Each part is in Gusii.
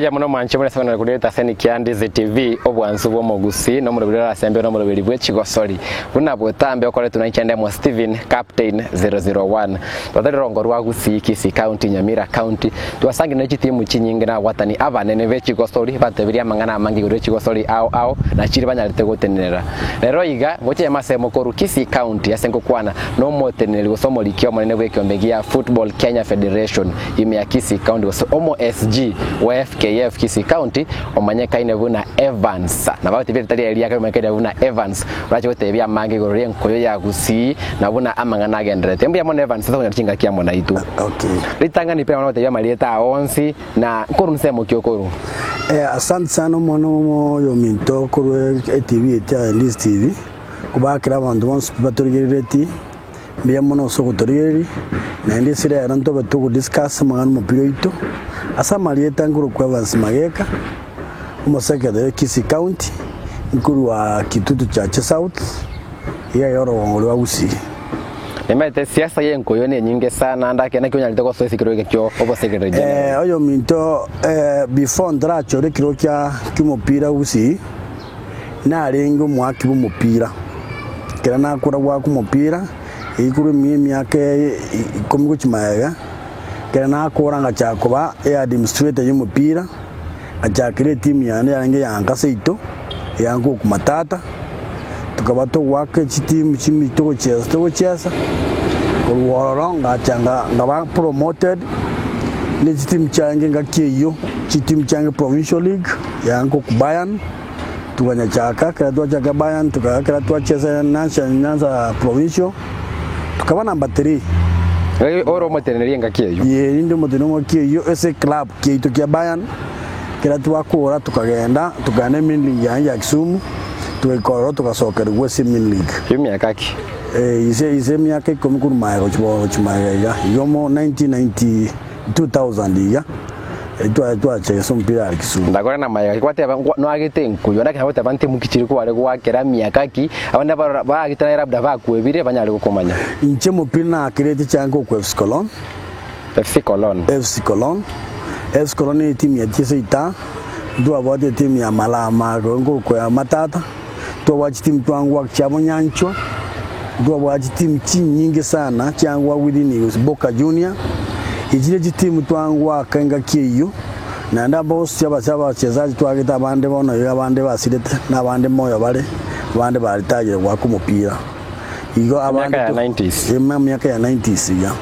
Mbuya mono mwanche buna ase koreta ase Nikiandizi TV, obwansu bw'omogusii na omoroberi ore asembe nomoroberi bwe chigosori. Buna botambe okoretwe na inche Ndemo Stephen, Captain 001. Twatari rongo rwa Gusii, Kisii County, Nyamira County. Twasangire ne chitimu chinyinge na abwatani abanene be chigosori batebirie amang'ana amange igoro ye chigosori ao ao na chiri banyarete gotenenera. Rero iga ngocha ime ase mokoru Kisii County ase ngokwana nomoteneneri gose omoriki omonene bw'ekiombe gia Football Kenya Federation ime ya Kisii County gose omo SG wa FKF Kisii County omanyekaine buna Evans. Nabo agotebia erieta riaye riakare omanyekaine buna Evans orache gotebia amange igoro ri'enkoyo ya Gusii na buna amang'ana agendererete. Mbuya mono Evans ase okonyora chingaki amo naitwe. Okay. Ritang'ani pi bono gotebia amarieta ao onsi na nkorwa nsemo ki okorwa? Eh, asante sana omwana oyominto korwa etv eye ya Ndizi TV, kobakera abanto bonsi pi batorigereretie. Mbuya mono ase ogotorigereria, naende ase rero ntobe togodiscuss amang'ana omopira oito, ase amarieta nkorokwa Evans Mageka, omosekretary o Kisii County, nkorwa Kitutu Chache South, iga iga orogongo rwa Gusii. Nimanyete siasa y'enkoyo nenyinge sana ande ake naki onyarete gosoa ase ekerogo eke kio obosekretary general. Oyominto before ntarachore ekerogo kia ki'omopira Gusii, Narenge omoaki bw'omopira. Ekero nakora goaka omopira, eyio korwa emiaka ikomi gochia magega, ekero nakora ngachaka koba eadministrator y'omopira, ngachakera etimu yane yarenge ya nka seito, ya nkoku matata, tokaba togoaka chitimu chimi togochiesa togochiesa, korwa ororo ngacha nga ngaba promoted ne chitimu chiange engaki eyio, chitimu chiange provincial league ya nkoku Bayern. Tukanyachaka, ekero twachaka Bayern, tuka ekero twachesa Nyanza, Nyanza Provincial, tukaba number 3. Ore ore omoteneneri engaki eyio. Ee, ninde omoteneneri engaki eyio ase eclub kiaito kia Bayern, ekero twakora tukagenda, tukagenda emain league yaye ya Kisumu, tugaika ororo tugasokerigwa ase emain league. Emiaka ki? Eh, ise ise emiaka ikomi korwa magega gochia bo gochia magega iga, igo mo 1990 2000 iga. Twachesa omopira are Kisumu. Ndakore na mayega gwateba noagete enkuyo naki nagoteba ntimuki chiri kware goakera miaka ki abande barora baagete naye labda bakwebire banyare gokomanya. Inche omopira naakerete chiange okwa FC Cologne. FC Cologne. FC Cologne. FC Cologne ne etimu ya Chiseita, ntwabwate etimu ya Malama nkorokwa ya Matata, ntwabwate chitimu twangwa chia Bonyanchwa, ntwabwate chitimu chinyinge sana chiangwa within Boca Junior, echi ne chitimu twangwaka engaki eyio, naende abos abase abachesaji twagete abande bono iga abande basirete, na abande moyo bare, abande baritayire goaka omopira. Igo abande Emiaka ya to- 90s. Ime emiaka ya 90s iga.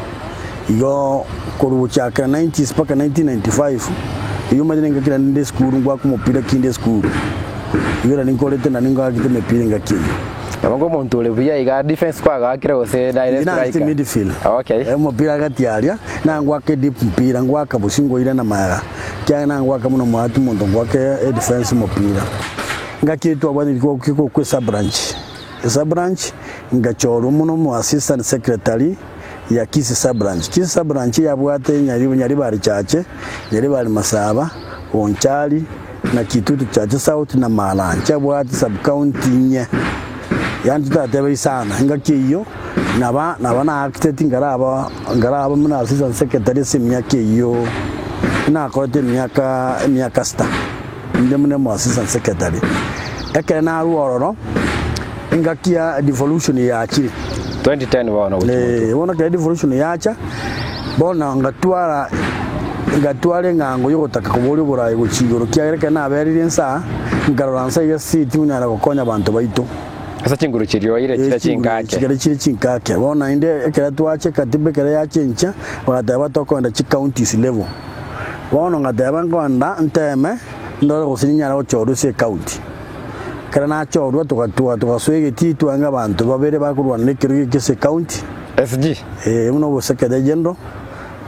Igo korwa gochakera 90s mpaka 1995, eyio omanyete nengaki naende nde esukuru ngwaka omopira kinde esukuru. Igo nari nkorete nari ngwakete emepira engaki eyio. Nabo ngo omonto ore buya iga defense kwagaakire gose naye Inche naachete striker? midfield. Okay. Omopira gati aria, nangwake deep mpira, ngwaka bosio ngoirana magega, ekiagera nangwaka buna omwati omonto ngwake edefense omopira. Engaki eyio twabwate rikoko kikokwa esub-branch, esub-branch ngachorwa buna omo assistant secretary ya Kisii sub-branch. Kisii sub-branch yabwate Nyari Nyaribari Chache, Nyaribari Masaba, Bonchari, na Kitutu Chache South na Malanche chabwate sub-county inye. Yaani totateba isana, engaki eyio naba naba naacteti nkaraba nkaraba buna assistant secretary ase emiaka eyio nakorete emiaka emiaka sita inde buna omo assistant secretary. Ekero narwa ororo, engaki ya devolution yachire. 2010 bono gochia motwe. Eh, bono ekero devolution yacha, bono ngatwara ngatwara eng'ango yogotaka koboria oboraai gochia igoro, ekiagera ekero naberire inse aa, nkarora nse iga ase tinkonyara gokonya abanto baito. Ase chinguru chiria oire Eh, chire chinguru chinkake. chikare chire chinkake. Bono naende ekero twacha ekatiba ekero yachencha, bagateba tokoenda chicounties level. Bono ngateba nkoenda nteme, ndore gose ninyare gochorwa ase ecounty. Ekero nachorwa togatwa togasoa egetii twange abanto babere bakorwana na ekerogo eke ase ecounty. SG. Eh, buna obosekretary general,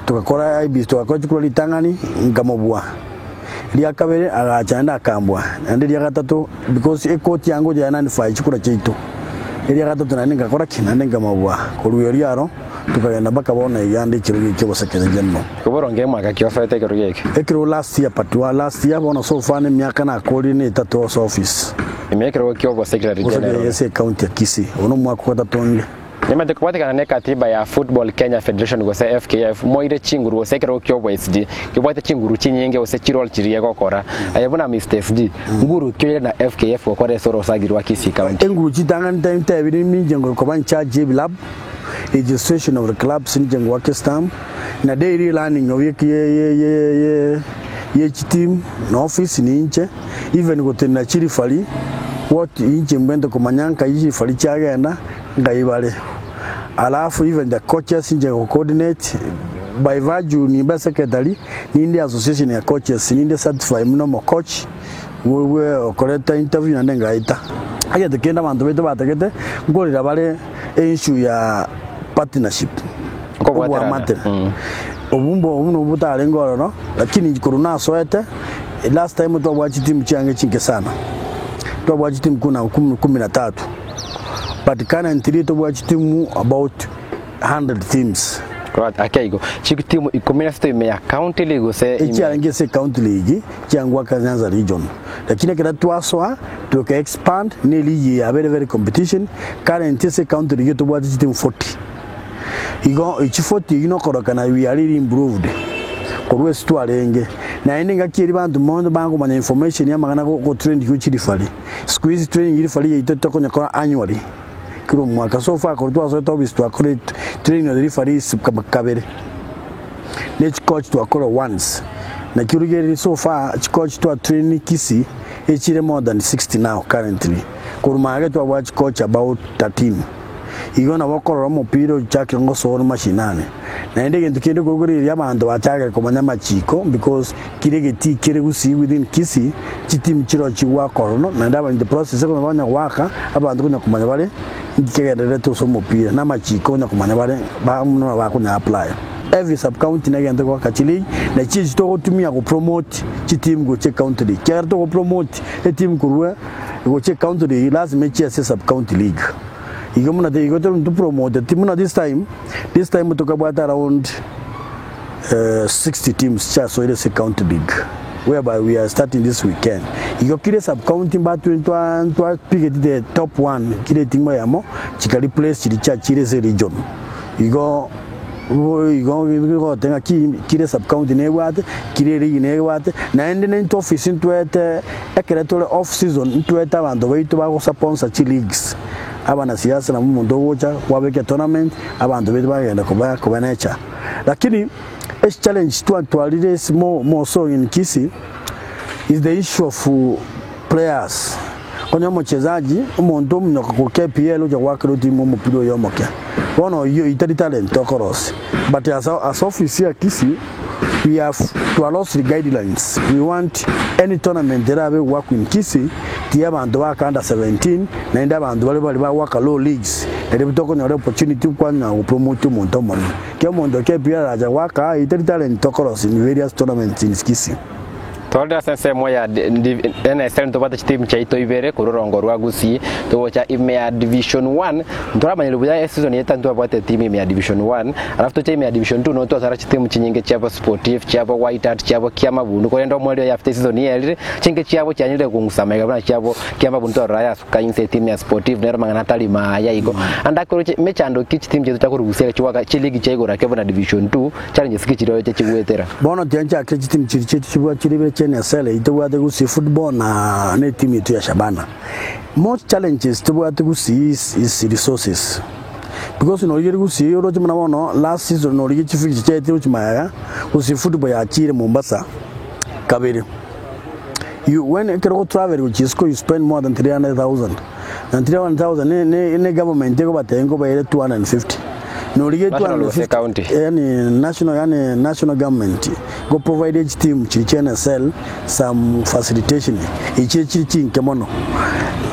togakora IEBC togakora chikura ritang'ani, nkamobua. Ria kabere agacha naende akambua, naende ria gatato because ekoti yango gocha yanullify chikura chiaito. Eria gatato naende ngakora ki? Naende nkamobua. Korwa erio aro, tokagenda mpaka bono iga ande ekerogo eke obosekretary general. Igo boronge mwaka ki osoete ekerogo eke? Ekerogo last year but wa last year bono so far nemiaka nakorire ne etato ase office. Ime ekerogo kia obosekretary Obosekretary general. ase ecounty ya Kisii. Obo nomwaka ogatato onde. Nimanyete kobwatekana ne katiba ya Football Kenya Federation gose FKF, moire chinguru gose ekerogo kia obo SG kebwate chinguru chinyinge gose chirole chiria egokora. Aye buna Mister SG, nguru ki oire na FKF gokora ase orosagi rwa Kisii County? Enguru chitang'ani ntebire ninche ngokoba in charge ye ebilabu, registration of the clubs ninche ngoaka estamp, na daily running of ye ye ye ye chiteam na office ninche, even gotenena chirifari what inche mbwente komanya nkai chirifari chiagenda nkai bare. Alafu even the coaches inche go coordinate by virtue nimbe secretary ninde association ya coaches ninde certify buna omocoach bwe okoreta interview naende ngaeta. Egento kende abanto baito batagete nkorera bare issue ya partnership Okobwaterana. obwamate obu mbo obu nobwo botarenge ororo lakini korwa nasoete last time twabwate chitimu chiange chinke sana twabwate chitimu kuna kumi kumi na tatu but currently tobwate chitimu about 100 teams. Right, ake igo chitimu ikomi na sita ime ya county league gose ime Echiarenge ase county league chiangwaka Nyanza region lakini ekero twasoa toka expand ne league ya very very competition current ase county league tobwate chitimu 40 igo echi 40 eyio nokorokana we are really improved korwa ase twarenge naende engaki eria banto mono bakomanya information ya amang'ana go go trend gwe chirifari siku hizi training rifari yaito tokonyakora annually kera omwaka so far korwa twasoete office twakora training of the referees kabere ne chicoach twakora once naki origereria so far chicoach twa train Kisii echire more than 60 now currently korwa magega twabwate chicoach about 13 igo nabo okorora omopira ochakire ngosoa ore mashinani naende egento kende okorigereria abanto bachakire komanya amachiko because kera egetii kere gusii within Kisii chitimu chiroo chigwaka orono naende aba in the process ekero banya goaka abanto konya komanya bare inki kegendererete ase omopira na amachiko konya komanya bare ba buna bakonya apply. Every sub county negento goaka chileague na chichi togotumia go promote chitimu gochia ecounty league ekiagera togo promote etimu korwa gochia ecounty league lazima echie ase sub county league. Igo buna igo to promoteti buna this time, this time tokabwata around 60 teams chiasoire ase county league whereby we are starting this weekend. Igo kire sub county mbatwe ntwa ntwapigeti the top one kire etimu eyemo chika replace chiria chiachire ase region. Igo igo igote ng'a ki kire sub county nebwate, kire league nebwate, naende nintwe office ntwete ekere tore off season ntwete abanto baito bagosponsor chileagues. Abanasiasa nabo omonto ogocha kwabeka etournament abanto baito bagenda koba kobanecha. Lakini echallenge twatwarire ase more more so in Kisii is the issue of players. Onye omochezaji omonto omonyoka korwa KPL ocha goakera otimu omopira oyo omoke bono oyio itari talent okorosia but as as office ya Kisii we have twalosiri guidelines we want any tournament erabe egoakwa in Kisii tiga abanto baka under 17 naende abanto baria baria bagoaka low leagues nario tokonyora opportunity kwanyara gopromote omonto omonene. Ekero omonto o KPL aracha goaka aa itari talent tokorosia in various tournaments in Kisii. Twarorire ase ensemo ya NSL ntobwate chitimu chiaito ibere korwa orongo rwa Gusii togocha ime ya Division 1 ntoramanyire buya eseason eye ntwabwate etimu ime ya Division 1 alafu toche ime ya Division 2 noo twatwara chitimu chinyinge chiabo Sportive chiabo White Hart chiabo Kiamabundu korende omoerio oye after eseason yerire chinke chiabo chianyarire kong'usa amaiga buna chiabo Kiamabundu twarora yasuka inse etimu ya Sportive nero amang'ana atari maya igo ande akoroche mechando ki chitimu chiaito chia korwa Gusii eke chigoaka chiligi chia igoro ake buna Division 2 Challenges ki chiria oche chigwetera? Bono tianchakire chitimu chiria chiaito chibwate chire ibere chia NSL eyio tobwate Gusii Football na na etimu yaito ya Shabana. Most challenges tobwate Gusii is, is resources because norigereria Gusii oroche buna bono last season norigereria chifixture chiaetire gochia magega Gusii Football yachire Mombasa kabere. You when ekero ogotravel gochia isiko you spend more than 300,000 na 300,000 ne ne ne government egobatebia nkobaire 250 Norigie National gose 250 county? yani national yani national government go provide each team chiri chia NSL some facilitation echi chiri chinke mono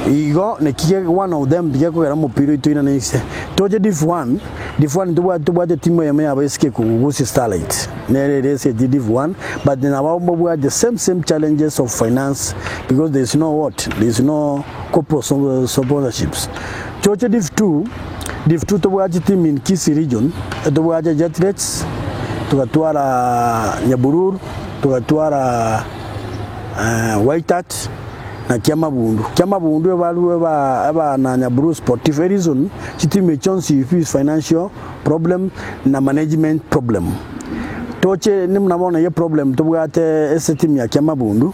igo neki one of them gekogera omopira oito oinane inse toche div 1 div 1 tobwate tobwate timu eyemo yabo esike Gusii Starlight nere ere eseti div 1 but nabo mbabwate the same same challenges of finance because there is no what there is no corporate sponsorships toche div 2 Div 2 tobwate chitimu in Kisii region, etobwate Jetrets, togatwara Nyabururu, togatwara White Hart, na Kiamabundu. Kiamabundu ebarue eba eba na Nyabururu Sportif ereason chitimu echi chionsi pi financial problem na management problem. Toche buna bono eye problem tobwate ase etimu ya Kiamabundu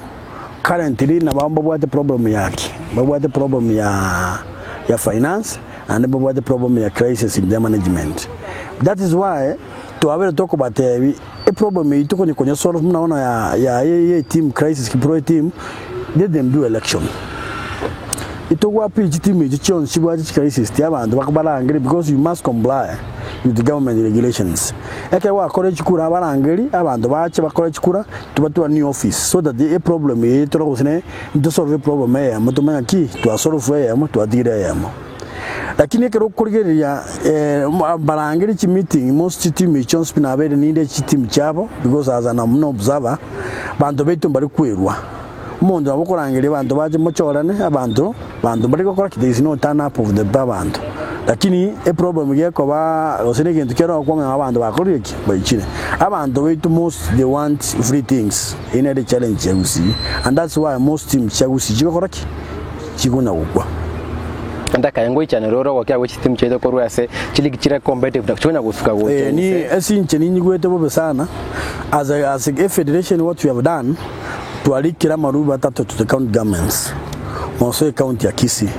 currently nabo mbabwate problem ya ki? Mbabwate problem ya ya finance naende mbabwate problem ya crisis in their management. That is why twabere tokobatebi eproblem eyio tokonya konya solve buna bono ya ya ye team crisis pro team let them do election. Itogwapiri chitimu echio chionsi chibwate chicrisis ti abanto bakobarangeri because you must comply with the government regulations. Ekero gwakora chikura abarangeri abanto bache bakore chikura tobatware new office so that eproblem eye tore gose ne ntosolve eproblem eyemo tomanye ng'aki twasolve eyemo twatigire eyemo. Lakini ekero okorigereria barangeri chimeeting most chitimu echi chionsi pi nabeire ninde chitimu chiabo because as an observer banto baito mbari kwerwa. Omonto nabo okorangeria abanto bache mochorane abanto banto mbari gokora ki there is no turn up of the abanto. Lakini eproblem gekoba gose na egento kere okwang'a ng'a abanto bakorire ki? Baichire. Abanto baito most they want free things, eyio nere echallenge ya Gusii and that's why most teams chia Gusii chigokora ki? Chikonya gokwa. Ndakaye ngoichanera ore ogokia gwe chitimu chiaito korwa ase chiligi chire competitive na chikonya gosuka gocha Eh, ni inse. ase inche ninyigwete bobe sana as a, as a federation what we have done twarikire amaruba atato to the county governments moso ecounty ya Kisii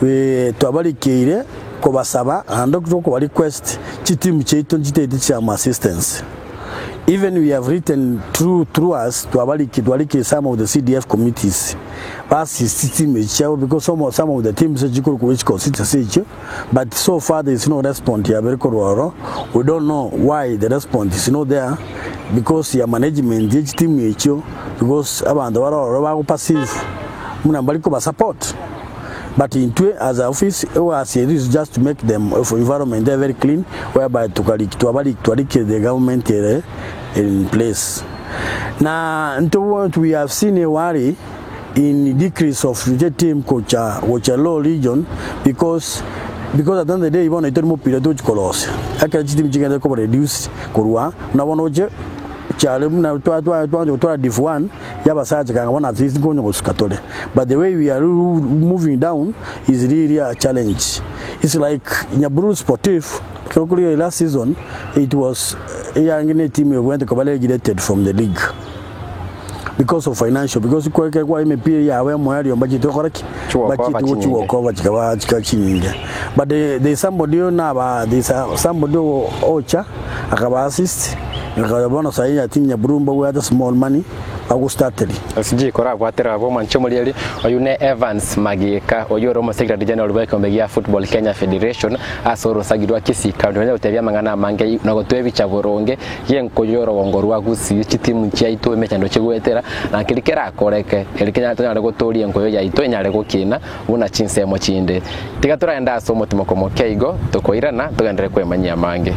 eh, twabarikeire kobasaba naende tokoba request chitimu chiaito nchitaete chiamo assistance even we have written through, through us twabariki twarikire some of the CDF committees baassist chitimu echi chiabo because some of, some of the teams echikorokwa echi constituency echio but so far there is no response yabere korwa ororo we don't know why the response is not there because ya management ye chitimu echio because abanto bare ororo bago perceive buna mbari koba support but intwe as a office egasi eri is just to make them environment ebe very clean whereby tokari twabari twarikire the government ere in place na ntobwate we have seen a worry in decrease of the team gocha gocha low region because because at the end of the day bono itori mopira tochi korosia ekero chitimu chigende koba reduced korwa buna bono oche chiare buna twa twa twancha gotwara div one ya abasacha kanga bono at least nkonya gosuka tore but the way we are moving down is really a challenge it's like Nyabururu Sportif ekero korigereria last season it was eyange ne team ebwenerete koba relegated from the league because of financial because kwekera kwa emepira yabo emoerio mbachete gokora ki? Chigokoba Mbachete chinyinge. gochigokoba chikaba chikaba chinyinge but there there is somebody naba there is a somebody ocha akaba assist akaba bono sahi I think Nyabururu mbabwate small money bagostateri. SG korabwatera abwo omwanche omorieri oyio ne Evans Magika oyio ore omosecretary general bw'ekeombe gia Football Kenya Federation ase orosagi rwa Kisii County onye gotebia amang'ana amange na gotwa ebicha boronge Gi'enkoyo y'orogongo rwa Gusii, chitimu chiaito emechando chigoetera, na keria kerakoreke, erio kenyare tonyare gotooria enkoyo yaito enyare gokina buna chinsemo chinde. Tiga toragende ase omotimoko moke igo, tokoirana, togenderere kwemanyia amange.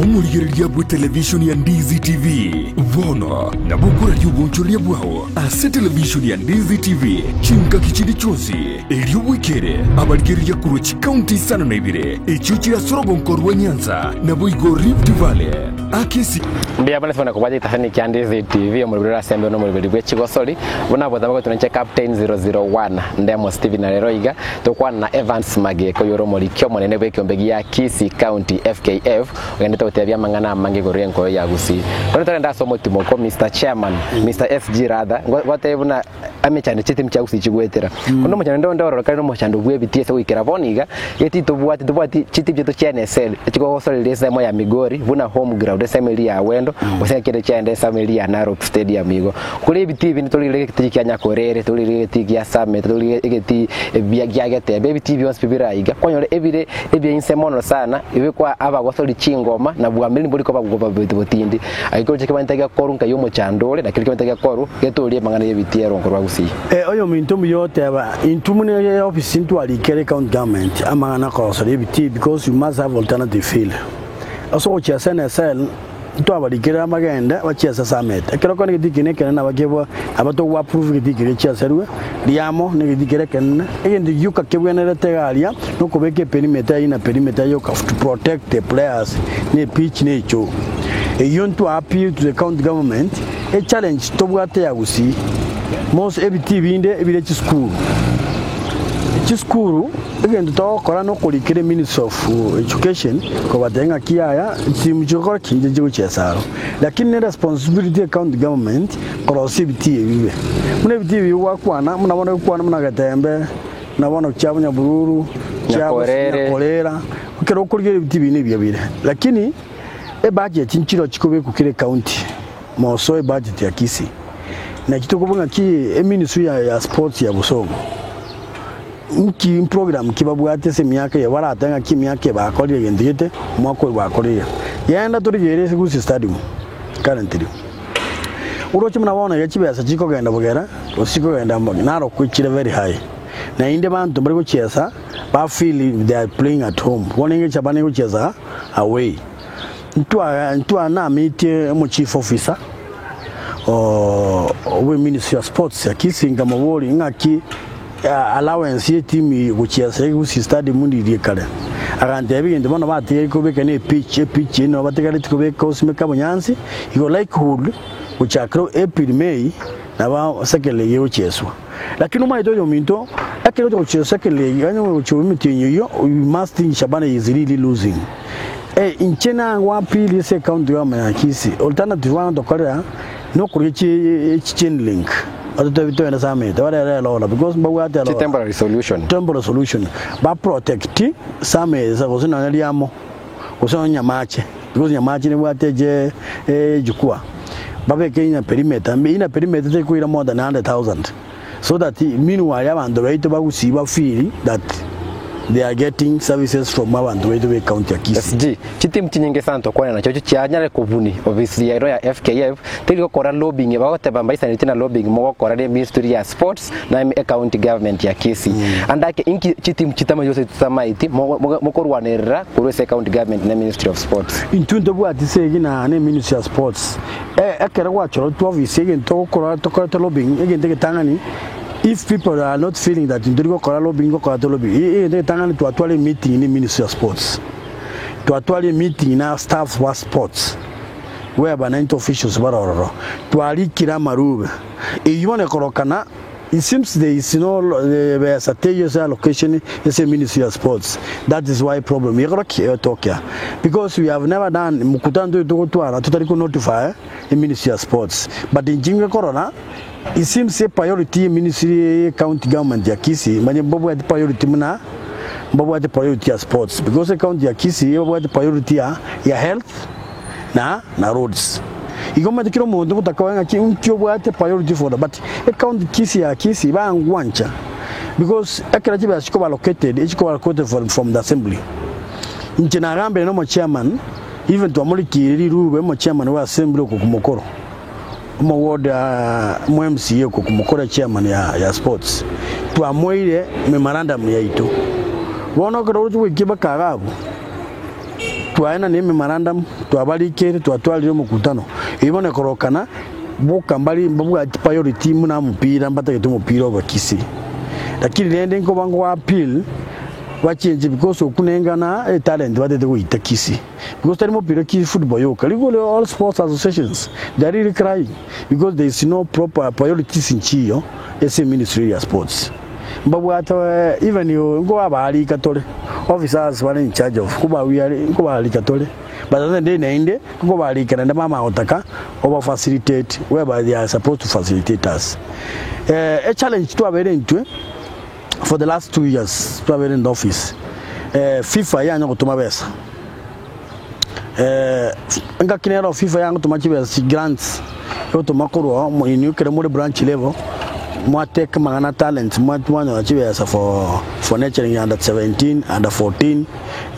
Omorigereria bw'etelevishoni ya Ndizi TV bono nabo okoraria obonchoreria bwao ase televishoni ya Ndizi TV chingaki chinde chionsi, erio bwekere abarigereria korwa chikaunti isano na ibere echio chire ase orogonko rwa Nyanza naboigo Rift Valley. Akesi. Mbuya buna sibona kobwata egetasani kia Ndizi TV omoroberi ore ase embeo nomoroberi bwe chigosori buna botambe goetera inche Captain 001 Ndemo Steven na rero iga tokwana na Evans Mageka oyore omoriki omonene bw'ekeombe gia Kisii County FKF ogendete gotebia amang'ana amange igoro y'enkoyo ya Gusii. Bono torende ase omotimoko Mister Chairman, Mister SG rather, ngotebie buna emechando chi'etimi chia Gusii chigwetera. Korende omochando onde onde ororo kare nomochando bw'ebitii ase goikera bono iga, geti tobwati tobwati chitimu chiaito chia NSL echigogosoreria ensemo ya Migori buna home ground ensemo eria ya Awendo gose ngaki ere chiaenda ensemo eria ya Narok Stadium igo. Kore ebitii ebi ntorigereria egetii kia Nyakorere, torigereria egetii gia Summit, torigereria egetii ebia gia Getembe, ebitii bionsi pi bire aiga, kwanyora ebire ebia inse mono sana, ebikwa abagosori chingoma na bwameri mbori koba botindi. Aikoro chikebante gekoru nkai omochando ore, na keria kebante gekoru getorie amang'ana y'ebitii erongo rwa Gusii. Oyominto omuya oteba, Intwe buna eofisi ntwarikere county government amang'ana akoroseria ebitii because you must have alternative field. Ase ogochia ase NSL ntwabarikere amagende bachie ase summit. Ekero okonyora egetii keria nekenene nabo kebwa nabo togo approve egetii keria chiaserwe riamo na egetii keria ekenene. Egento gioka kebwenerete iga aria nokobeka eperimeter eyio na perimeter yoka to protect the players na epitch na echoo. Eyio ntwa appeal to the county government, echallenge tobwate ya Gusii. Most ebitii binde ebire chisukuru. Chisukuru egento togokora nokorikera eministry of education kobatebia ng'aki yaya chitimu chigokora ki? Inche chigochiesa aro. Lakini ne responsibility ye county government korosia ebitii ebi bibe. Buna ebitii ebi gwakwana buna bono gokwana buna Getembe, buna bono chia Nyabururu, chia Nyakorere. Nyakorera, ekero okorigereria ebitii ebi nebiya bire. Lakini ebudget nchiroo chikobekwa kera ecounty. Mosoe ebudget ya Kisii. Naki tokobua ng'aki eministry ya ya sports ya Bosongo nki program ki babwate ase emiaka eye baratebe ng'aki emiaka eye bakorire egento gete omwaka oyo bakorire. Genda torigererie ase Gusii Stadium currently. Oroche buna bono iga chibesa chikogenda bogera gose chikogenda mbogi narokwe chire very high. Naende banto mbari gochiesa ba feel they are playing at home. Bono engencho abana egochiesa away. Ntwanamitie omochief officer bwe ministry ya sports ya Kisii nkamoboria ng'aki allowance ye team eye gochia ase Gusii stadium ndirie kare. Agantebia egento bono batigaire kobeka ne epitch, epitch eyio nabo batigareti kobeka osimeka obonyansi igo likelihood gochakera April, May nabo second leg egocheswa. Lakini omanyete oyominto ekero ogocha gochia second leg onye gochia emetienyi eyio you must think Shabana is really losing. Eh, inche nangwa appeal ase ecounty government ya Kisii, alternative bono tokorera nokorigia chi chi chain link batotebi togende ase amete barere elola because mbabwate Chi elola. temporary solution. Temporary solution, ba protect sameza gose nonya riamo gose nonya nyamache because nyamache nebwate eche ejukwa babeke ina perimeter, ina perimeter tekoira more than 100,000 so that meanwhile abanto baito bagusii ba feel that they are getting services from abanto baito be county ya Kisii. SG, Chitimu chinyinge sana tokwana nachio chianyare kobuni ofisi yaino ya FKF teri gokora lobbying bagoteba mbaisaneti na lobbying mogokora ne ministry ya sports na e county government ya Kisii. Andake inki chitimu chitamaiti gose chitamaiti mokorwanerera korwa ase county government na ministry of sports? Intwe ntobwati segi na ne ministry ya sports. Ekero gwachorotwe ofisi egento togokora tokorete lobbying egento egetang'ani if people are not feeling that ntori gokora lobbying ngokora tore lobbying egento egetang'ani twatwara emeeting ne ministry ya sports. Twatwara emeeting na staff ba sports whereby naintwe officials bare ororo twarikire amarube eyio bono ekorokana It seems there is no besa teiyo ase allocation ase ministry ya sports that is why problem ekora ki etokea because we have never done mkutano toyo togotwara totari ko notify e ministry ya sports but inche ngekorora it seems a priority ye ministry ye county government ya Kisii manye mbabwate priority buna mbabwate priority ya sports because e county ya Kisii ebabwate priority ya ya health na na roads. Igo omanyete kera omonto ngotakoe ng'aki inki obwate priority for the but ecounty Kisii ya Kisii bangwancha because ekero chibesa chikoba allocated echikoba allocated from, from the assembly. Inche nagambire na omochairman even twamorikire rirube omochairman bwa assembly oko kumokoro omo ward omo MCA oko kumokoro chairman ya, ya sports twamoire memorandum yaito bono ekero oroche goikia mpaka iga abwo. Twaenana ememorandum, twabarikeire, twatwarire omokutano. Eyio bono ekorokana boka mbari mbabwati priority buna omopira mbatagete omopira obe Kisii. Lakini rende nkoba ngo appeal bachenche because okwo nengana etalent batagete goita Kisii. Because tari mopira ki football yoka, rigoro all sports associations they are really crying because there is no proper priorities nchiyo ase eministry ya sports. Mbabwate even nkobabarika tore, officers bare in charge of kobawiare nkobarika tore, but at the end naende nkobarika naende mama agotaka oba facilitate whereby they are supposed to facilitate us. Eh, echallenge twabeire intwe for the last 2 years twabeire in the office, eh, FIFA yanya gotoma besa. Eh, engaki nero FIFA yangotoma chibesa chi grants egotoma korwa inwe ekero more branch level mwatake amang'ana talents mwanyora chibesa for nurturing under 17, under 14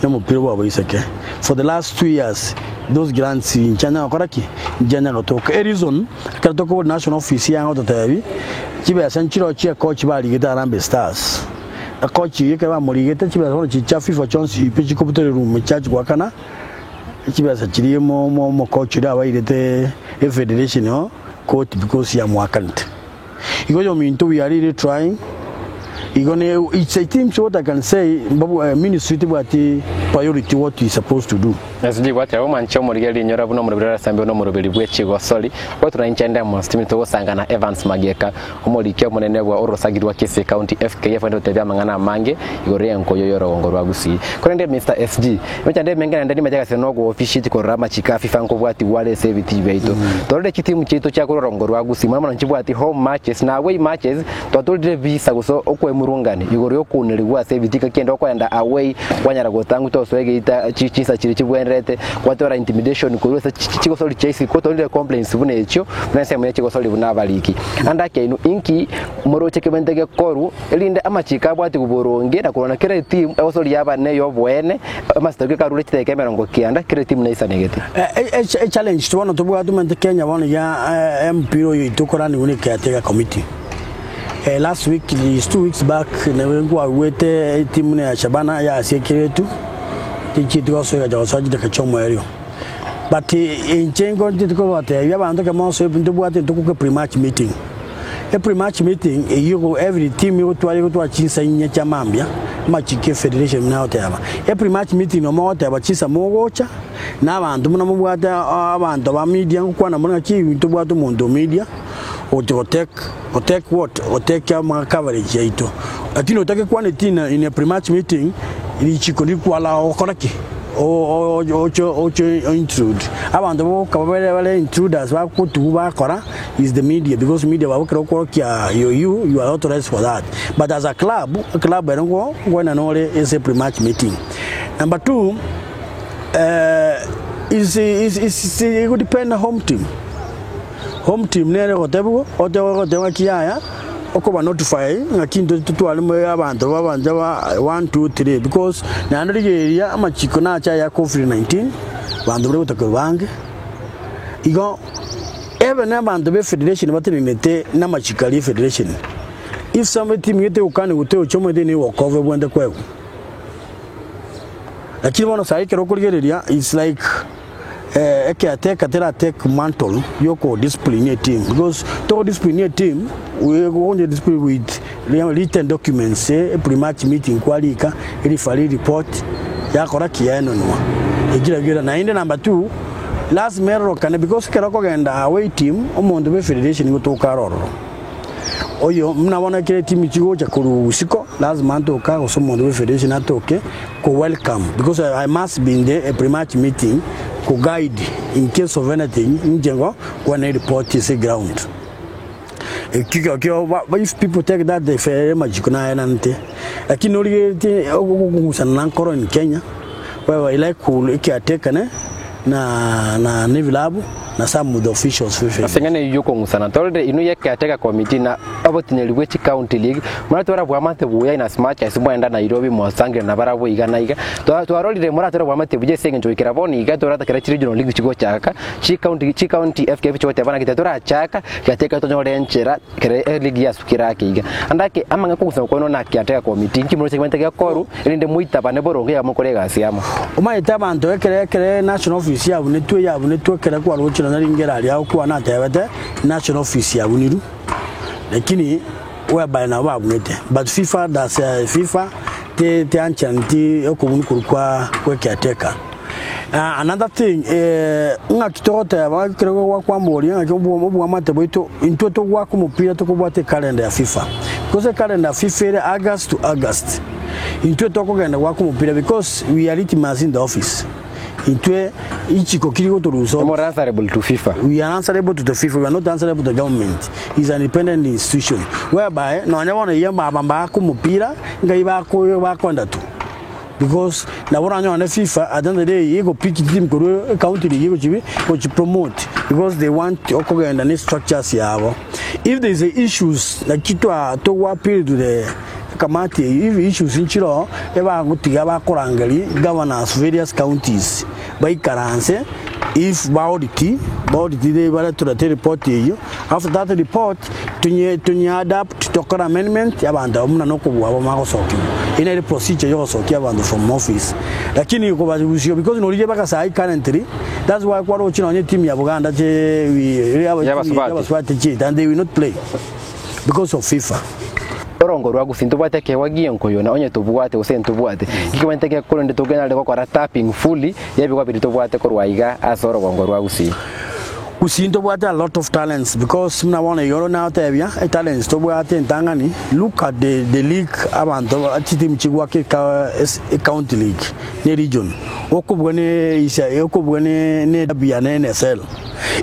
na omopira bwa abaiseke. For the last 2 years those grants nchianya gokora ki? Nchianya gotoka. Ereason ekero tokobora national office yangototebi chibesa nchiroo chia coach barigete Harambee Stars. Coach oyio ekero bamorigete chibesa bono chiria chia FIFA chionsi pi chikobutora eroom chiachia goakana chibesa chiria omocoach oria abairete efederation oo court because yamoakanete. Igo oyominto we are really trying igo ne it's a team what I can say ministry tebwati priority what we supposed to do. SG gwateba omwanche omorigia rinyora buna omoroberi orasambe buna omoroberi bwe chigosori. Gwatura inche ndemo Steven togosanga na Evans Magieka omoriki omonene bwa orosagi rwa Kisii County FKF aende gotebia amang'ana amange igoro y'enkoyo y'orogongo rwa Gusii. Korende Mister SG, emechando emenge naende nimanyete egasi ere nogo officiate korora amachiko a FIFA nkobwatigwa are ase ebitii biaito. Torore chitimu chiaito chia korwa orogongo rwa Gusii mono mono nchibwati home matches na away matches Twatorire visa gose okwemurungania igoro y'okounerigwa ase ebitika kende okoenda away kwanyara gotangwa tosoa egeita chinsa chiria chibwenerete gwatora intimidation korwa ase chigosori chia isiko twarire complaints buna echio buna ensemo ye chigosori buna abariki. Ande akeinu inki moroche kemente gekoru erinde amachiko abwatigwe boronge na korwana kera etimu egosori yaba neyoboene amasitaki karure chidakika 90 kera etimu neisanegete. Echallenge bono tobwate omanyete Kenya bono iga empira oyo oito okoranigwa ne caretaker committee. Last week is 2 weeks back nabo nkwaigwete etimu ya Shabana yasiekeretwe tichieti gosoa egacha gosoa chidakika chia omoerio. But inche nkontete kobatebia abanto ekero mogosoa ntobwate ntogoka pre-match meeting. E pre-match meeting eyio every team egotwara egotwara chinsa inye chia mambia amachiko e federation buna agoteba. E pre-match meeting nabo mogoteba chinsa mogocha na abanto buna mobwate abanto ba media ngokwana more ng'aki ntobwate omonto o media ogocha gotake gotake what gotake ama coverage yaito. Lakini otakekwaneti in in a pre-match meeting richiko rikwalao gokora ki? Oche oche intrude. Abanto boka babere bare intruders bagotugu bakora is the media because media babo ekero okworokia you you you are authorized for that. But as a club, eclub ere nko nkoenana ore ase pre-match meeting. Number two, is is is ego depend na home team. Home team nere egotebigwa, otebe ogoteba ng'aki yaya, okoba notify ng'aki intwe totware mo abanto babancha ba one, two, three because naende rigereria amachiko nache aya covid 19, abanto bare gotakerwa bange, igo ebe na abanto ba efederation batenenete na amachiko aria efederation, if some team gete gokaniwa tegochia omanyete nigo egokova ebwenerete koegwa. Lakini bono saii ekero okorigereria it's like ekeateka tera take mantle yoko discipline eteam because togo discipline eteam we gokonye discipline with written documents eh, pre match meeting kwarika referee report yakora ki yaenanwa ekio nakio naende number two lasima erorokane because ekero okogenda away team omonto bwe federation gotoka aro ororo. Oyo buna bono ekero etimu chigocha korwa isiko, lazima ntoke gose omonto bwe federation atoke ko welcome because I must be in the pre-match meeting ko guide in case of anything inche ngo kwane report ase ground. Ekio kio if people take that they fair amachiko naenanete lakini norigeretie okong'usana na nkoro in Kenya whereby like ekiatekane na na nebilabu na some of the officials Ase eng'ana eyio y'okong'usana, tororere inwe ye caretaker committee na obotineri bwe chicounty league, moratware oboamate buya in as much as mwaenda Nairobi mwasangire nabarabwo iga na iga. Twarorire moratware oboamate buya ase eng'encho goikera bono iga toratakera chiregional league chigochaka, chicounty chicounty FKF chigoteba naki titorachaka, caretaker tonyore enchera kere eligi yasukire ake iga. Ande ake amang'ana kogusana kwaino na caretaker committee, inki moroche kemanyete gekorwa, erinde moitabane boronge iga mokore egasi amo. Omanyete abanto ekere ekere national office yabunetwe yabunetwe ekere kwaroche nonya ringera aria okwana atebete national office yabunirwe lakini whereby nabo babunete but FIFA does FIFA te teanchaneti okobunwa korwa kwa kwa ecaretaker. Another thing ng'aki togoteba ekero gwakwamboria ng'aki oboamate bwaito intwe togoaka omopira tokobwata ecalendar ya FIFA because ecalendar ya FIFA ere August to August intwe tokogenda goaka omopira because we are litmus in the office intwe ichiko kiri gotorusa More answerable to FIFA. We are answerable to the FIFA, we are not answerable to the government. It's an independent institution whereby nonya bono iga aba mbaka omopira ngai bako bakoenda tu. Because nabo oranyore FIFA at the end of the day ego pick team korwa ecounty riria egochi gochi promote because they want okogenda ne structures yabo. If there is a issues naki twa togo appeal to the ekamati eyio if issues nchire oo ebagotiga bakorangeria governors various counties baikaranse if ba audit ba audit baretorete ereport eyio after that report Tonye tonye adapt tokore amendment abanto abwo buna nokobua bamanye gosokiwa. Eye nere procedure yogosokia abanto from office. Lakini kobarusia because norigia mpaka sahi currently that's why kwaroche nonye team ya Buganda che Y'abasubati. y'abasubati chiaita and they will not play because of FIFA. Orongo rwa Gusii ntobwate ekeegwa gi'enkoyo na onye tobwate gose ntobwate, inki kebwenerete gekorende tokenyare gokora tapping fully y'ebigwa biria tobwate korwa aiga ase orogongo rwa Gusii. Gusii ntobwate a lot of talents because buna bono igoro nagotebia etalents tobwate entang'ani look at the the league abanto chitimu chigwaka eka ecounty league ne region okobua ne isa okobua ne ne derby ya NSL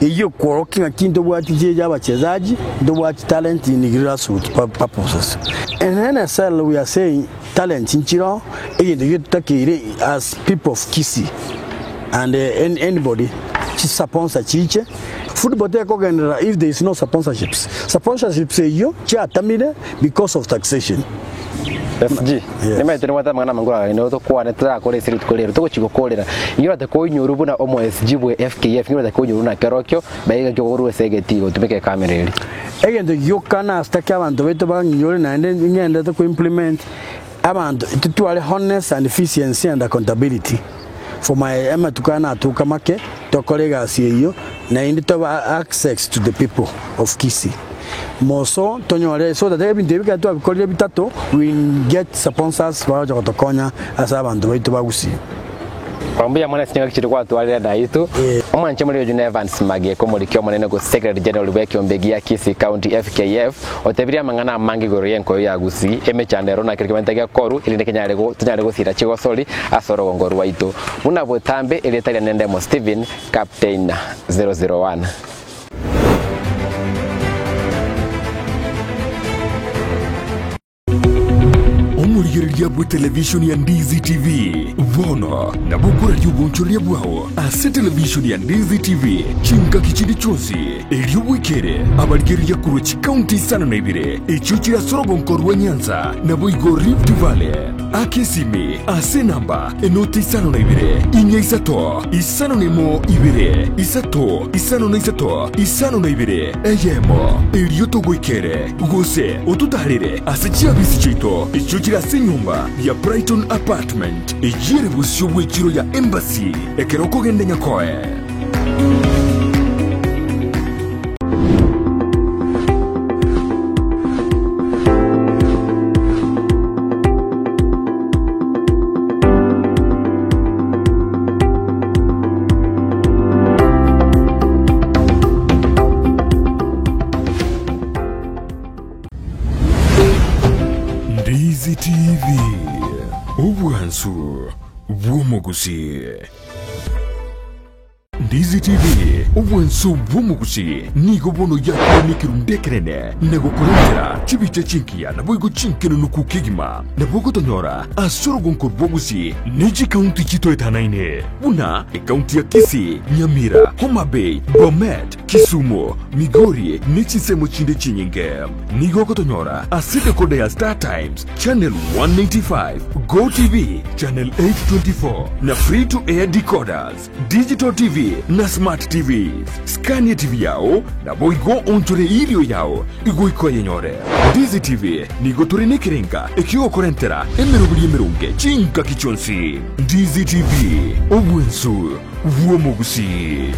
eyio ekworokia ng'aki ntobwati chiria abachezaji ntobwati talent in grassroot purposes. In NSL we are saying talents nchiroo egento getotakeire as people of Kisii and anybody chisaponsor chiche football tekogenderera if there is no sponsorships sponsorships eyio chiatamire because of taxation. SG, Yes. Nimanyete nobwate amang'ana amange oragende tokwane torakore ase rituko rero togochia gokorera. Inki orate koinyorwa buna omo SG bwe FKF, inki orate koinyorwa buna kerokio baiga ki okorwa ase egetii gotumeka ekamera eria? Egento gioka nasitake abanto baito bang'inyore naende ng'enderete ko implement abanto totware honest and efficiency and accountability for my amatuko aya natuka make tokore egasi eyio naende tobe access to the people of Kisii moso tonyore so that ebinto ebi ekero twabikorire bitato we get sponsors bagocha gotokonya ase abanto baito ba Gusii. Mbuya mono ase chingaki chiria gwatwarire naitwe. Omwanche omoriri oyio n'Evans Mageko, omoriki omonene gose Secretary General bw'ekiombe gia Kisii County FKF, otebirie amang'ana amange igoro y'enkoyo ya Gusii, emechando ero nakero kemente gekorwa erinde kenyare tonyare gosira chigosori ase orogongo rwaito. Buna botambe erieta riane Ndemo Stephen, Captain 001. Omorigereria bw'etelevishoni ya Ndizi TV bono nabo okoraria obonchoreria bwao ase televishoni ya Ndizi TV chingaki chinde chionsi, erio bwekere abarigereria korwa chikaunti isano na ibere echio chire ase orogonko rwa Nyanza naboigo Rift Valley. Aka esimi ase enamba enoti isano na ibere, inya isato, isano na emo ibere, isato, isano na isato, isano na ibere, eyemo, erio togoikere, gose ototaarere ase chiabisi chiaito echio chire ase enyomba ya Brighton Apartment, eyio ere bosio bw'echiro ya Embassy, ekero okogenda Nyakoe. Ndizi TV, obwansu bw'omogusi. Ndizi TV, obwansu bw'omogusi, nigo bono yakire nekerundu ekenene na gokorentera chibicha chinkiya naboigo chinkenenuku kegima. Nabo ogotonyora ase orogonko rw'obosie ne chikaunti chitoetanaine buna ekaunti ya Kisii, Nyamira, Homa Bay, Bomet, Kisumu, Migori ne chinsemo chinde chinyinge. Nigo ogotonyora ase decoder ya Star Times, Channel 195, Go TV, Channel 824 na Free to Air decoders, Digital TV na Smart TVs. Scan TV yao naboigo onchore irio yao igoika oyenyore. Ndizi TV nigo tore nekerenga ekiogokorentera emeroberi emeronge chingaki chionsi. Ndizi TV, obwensu bw'omogusii.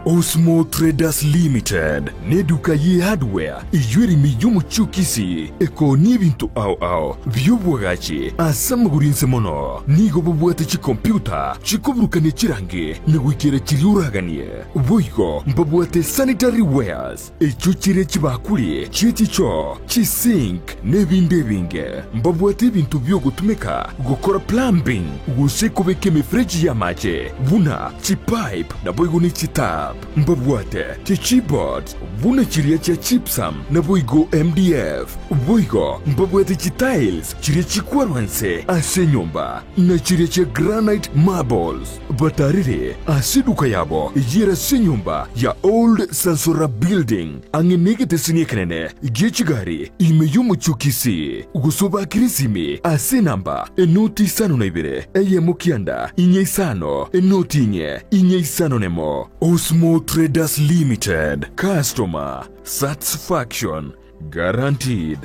Osmo Traders Limited neduka ye hardware eyio ere ime y'omochie o Kisii ekoonia ebinto ao ao bi'obwagachi ase amagoro inse mono. Nigo bobwate chikompyuta chikoburukania chirangi na goikera chiria oraganie. Boigo mbabwate sanitary wares echio chire chibakuri chie chichoo, chisink na ebinde ebinge. Mbabwate ebinto bi'ogotumeka gokora plumbing gose kobeka emefereji y'amache buna chipipe naboigo ne chitap. Mbabwate chichipboards buna chiria chia gypsum naboigo MDF. Boigo mbabwate chitiles chiria chikwarwa nse ase enyomba na chiria chia granite marbles. Batarire ase eduka yabo eyere ase enyomba ya Old Sansora Building ang'e negeteseni ekenene gie chigari ime y'omochie o Kisii, gose obakere esimi ase enamba enoti isano na ibere eyemo kianda inye isano enoti inye inye isano nemo. Osmo Traders Limited, Customer Satisfaction Guaranteed.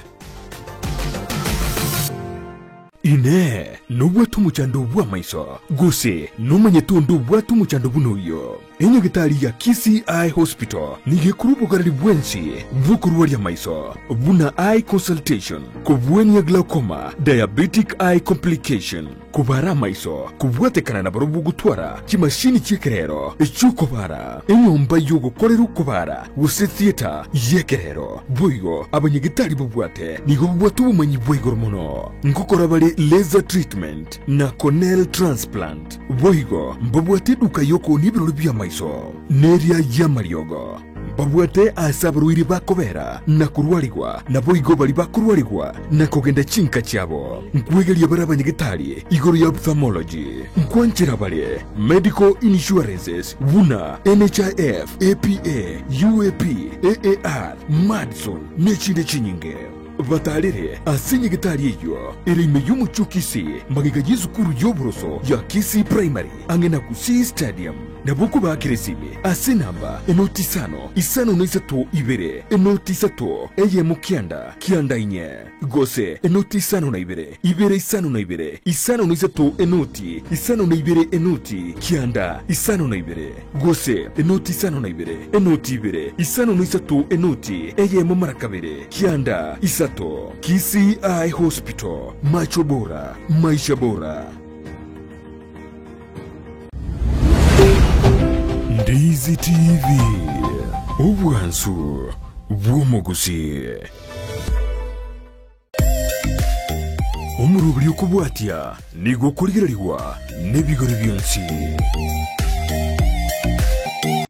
Inee! Nobwate omochando bw'amaiso, gose nomanyete onde obwate omochando buna oyio? Enyagitari ya Kisii Eye Hospital nigo ekorwa obogareri bwensi bw'okorwaria amaiso, buna eye consultation, kobwania glaucoma, diabetic eye complication, kobara amaiso, kobwatekana na barobwo gotwara chimashini chi'ekerero echi'okobara, enyomba y'ogokorera okobara gose theatre y'ekerero. Boigo abanyagitari babwate nigo babwate obomanyi bwa igoro mono ngokora bare laser treatment na corneal transplant. Boigo mbabwate eduka y'okoonia ebirori bi'amaiso, neria y'amariogo. Mbabwate aase abarwaire bakobera na korwarigwa, naboigo baria bakorwarigwa na kogenda chinka chiabo. Nkwegeria bare abanyagetari igoro ya ophthalmology. Nkwanchera bare medical insurances buna NHIF, APA, UAP, AAR, Madison, nechinde chinyinge. Batarere ase nyagetari eyio ere ime y'omochie o Kisii, magega y'esukuru y'oboroso ya Kisii Primary, ang'e na Gusii Stadium. Nabo okobaakera esimi ase enamba enoti isano, isano na isato ibere, enoti isato, eyemo kianda, kianda inye, gose enoti isano na ibere, ibere isano na ibere, isano na isato enoti, isano na ibere enoti, kianda, isano na ibere. Gose enoti isano na ibere, enoti ibere, isano na isato enoti eyemo mara kabere, kianda isato. Kisii Eye Hospital, macho bora, maisha bora. Ndizi TV, obwansu bw'omogusii. Omoroberi okobwatia nigo okorigererigwa nebigori bionsi.